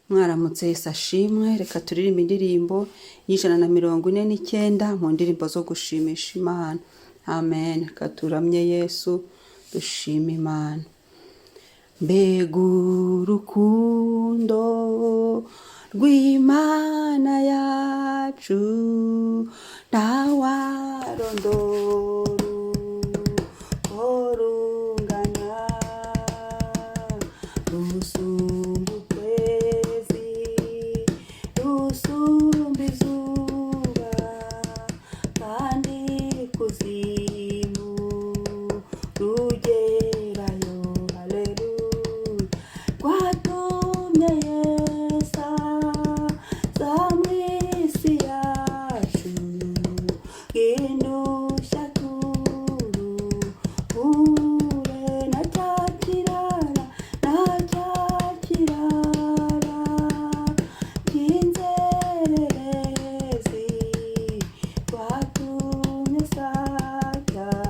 Mwaramutse, Yesu ashimwe. Reka turirimbe indirimbo y'149 mu ndirimbo zo gushimisha Imana. Amen. Reka turamye Yesu, dushime Imana. Mbega urukundo rw'Imana yacu, ntawarondora uko rungana! Rusumba ukwezi, rusumba izuba, kandi kuzimu rugerayo. Haleluya! Rwatumye Yesu aza mw'isi yacu, indushya turuhure na cya kirara, na cya kirara cy'inzererezi. Rwatumye sacyakira.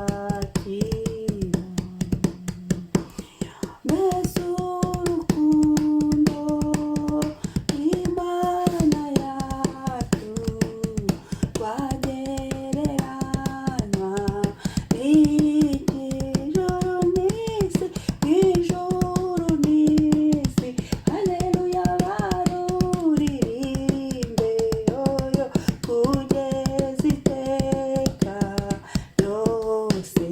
Mbese urukundo rw'Imana yacu rwagereranywa n'iki? Ijuru n'isi, ijuru n'isi, haleluya, baruririmbe oyo kugeza iteka ryose.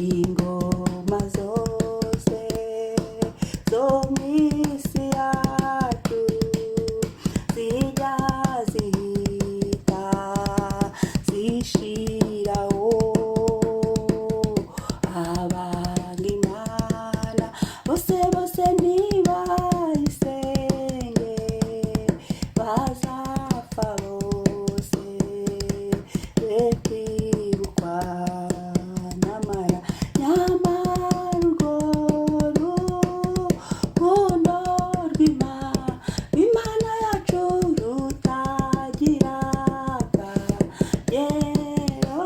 Ingoma zose zo mw'isi yacu zijya zihita zishiraho, abanga Imana bose bose ntibayisenge, bazapfa bose be kwibukwa. Nyamara, nyamara, urwo rukundo rw'Imana, Imana yacu, rutagira akagero,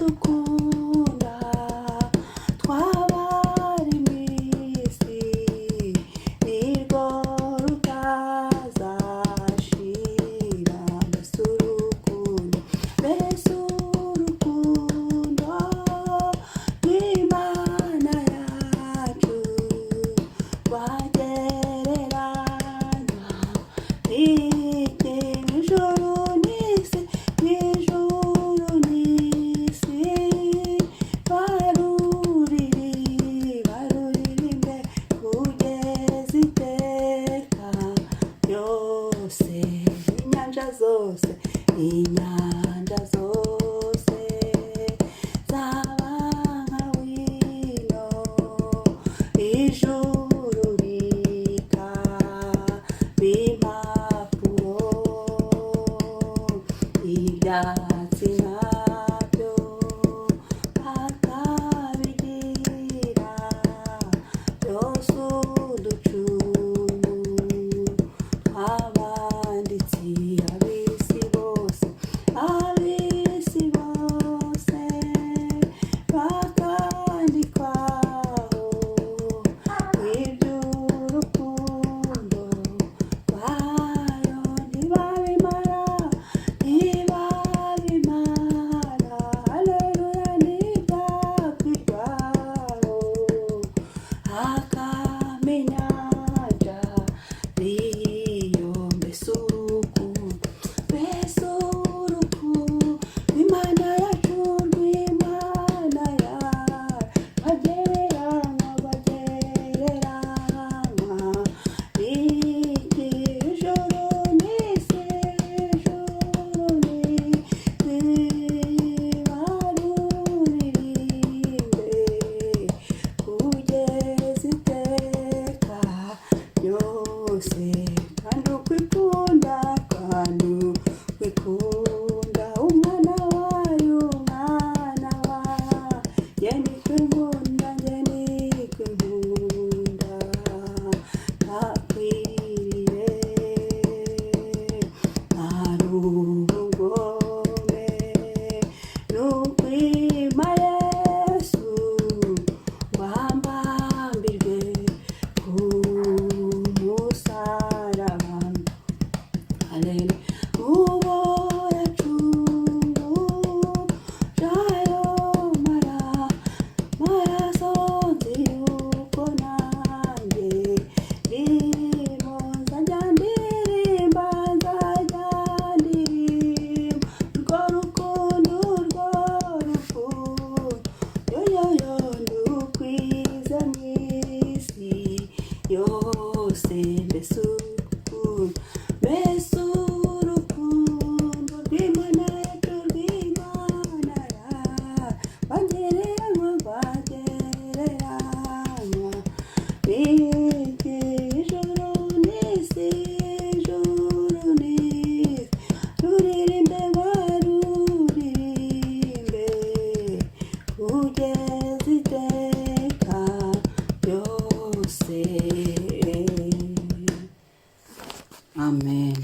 urwidukunda twabari mw'isi, nirwo rutazashira. Mbese urukundo, mbese urukundo rw'Imana yacu rwagereranywa n'iki? Ijuru n'isi, ijuru n'isi, baruririmbe kugeza iteka ryose. Inyanja zose, inyanja zose zaba nka wino, ijuru rikaba impapuro, ibyatsi nabyo bakabigira byose uducumu tw'abanditsi. Ab'isi bose, ab'isi bose bakandikwaho iby'urukundo rwayo, ntibabimara, ntibabimara. Haleluya! Ntibyakwirwaho hakamenyanja riyo. Mbese urukundo, mbese urukundo Imana yacu, rw'Imana yacu, bagereranywa, bagereranywa n'iki? Ijuru n'isi, ijuru n'isi, baruririmbe kugeza iteka. Ryose. Mbese urukundo, mbese urukundo rw'Imana yacu, rw'Imana yacu, bagereranywa, bagereranywa n'iki? Ijuru n'isi, ijuru n'isi, ruririmbe, baruririmbe kugeza iteka ryose. Amen.